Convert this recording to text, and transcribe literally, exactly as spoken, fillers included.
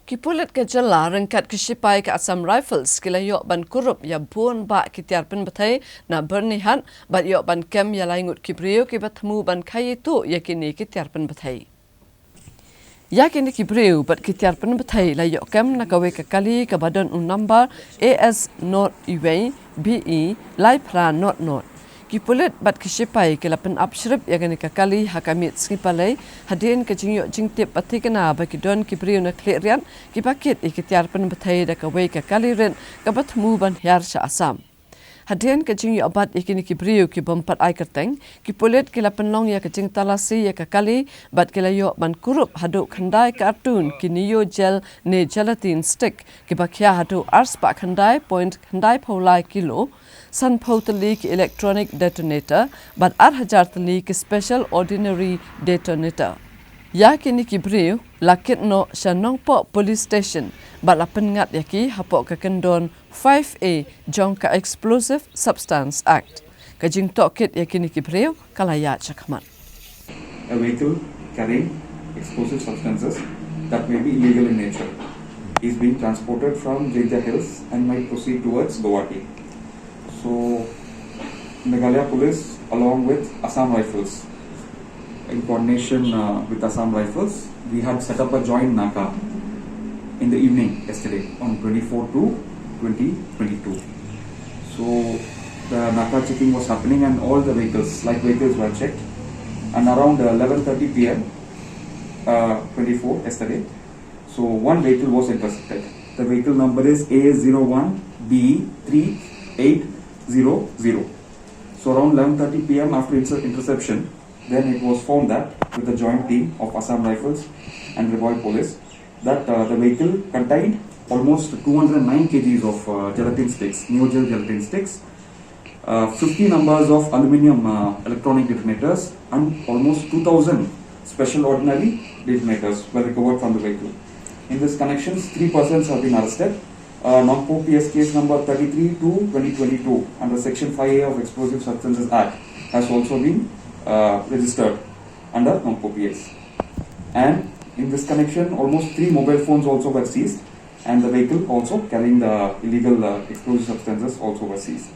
Ki pulit ka jylla ryngkat ki shipai ka Assam Rifles ki la ïoh ban kurup ïa bun bah ki tiar pynbthei na Byrnihat bad ïoh ban kem ïa lai ngut ki briew kiba thmu ban khaïi tuh ïa kine ki tiar pynbthei. Ïa kine ki briew bad ki tiar pynbthei la ïoh kem na kawei ka kali kaba don u number A S not iwei B E lai phra not not. Ki pulit bad ki shipai ki la pynap shrip ïa kane ka kali ha ka miet sngi Palei, hadien ka jingïoh jingtip ba thikna ba ki don ki briew na Khliehriat kiba kit ïa ki tiar pynbthei da kawei ka kali rit kaba thmu ban hiar sha Assam. Hadien ka jingïoh bat ïa kine ki briew ki bym pat ai kyrteng, ki pulit ki la pynlong ïa ka jingtalasi ïa ka kali bad ki la ïoh ban kurup haduh khyndai kartun ki Neo Gel ne gelatin stick kiba khia haduh arspah khyndai point khyndai phew lai kilo, sanphew tylli ki electronic detonator bad ar hajar tylli ki special ordinary detonator. Ïa kine ki briew la kit noh sha Nongpoh Police Station bad la pynngat ïa ki hapoh ka kyndon five A jong ka Explosive Substance Act. Ka jingtohkit ïa kine ki briew ka la ïaid shakhmat. A vehicle carrying explosive substances that may be illegal in nature is being transported from Jaintia Hills and might proceed towards Guwahati. So, Meghalaya Police, along with Assam Rifles, in coordination uh, with Assam Rifles, we had set up a joint NACA in the evening yesterday on twenty-four two twenty twenty-two. So the NACA checking was happening and all the vehicles, light vehicles were checked. And around uh, eleven thirty p m, uh, twenty-four yesterday, so one vehicle was intercepted. The vehicle number is A zero one B three eight zero zero. So around eleven thirty p m after inter- interception, then it was found that with the joint team of Assam Rifles and Ri Bhoi Police, that uh, the vehicle contained almost two hundred nine kgs of uh, gelatin sticks, Neo Gel gelatin sticks, uh, fifty numbers of aluminium uh, electronic detonators, and almost two thousand special ordinary detonators were recovered from the vehicle. In this connection, three persons have been arrested. Uh, Nongpoh P S case number thirty-three two twenty twenty-two under Section five A of Explosive Substances Act has also been uh, registered under Nongpoh P S. And in this connection, almost three mobile phones also were seized, and the vehicle also carrying the illegal uh, explosive substances also was seized.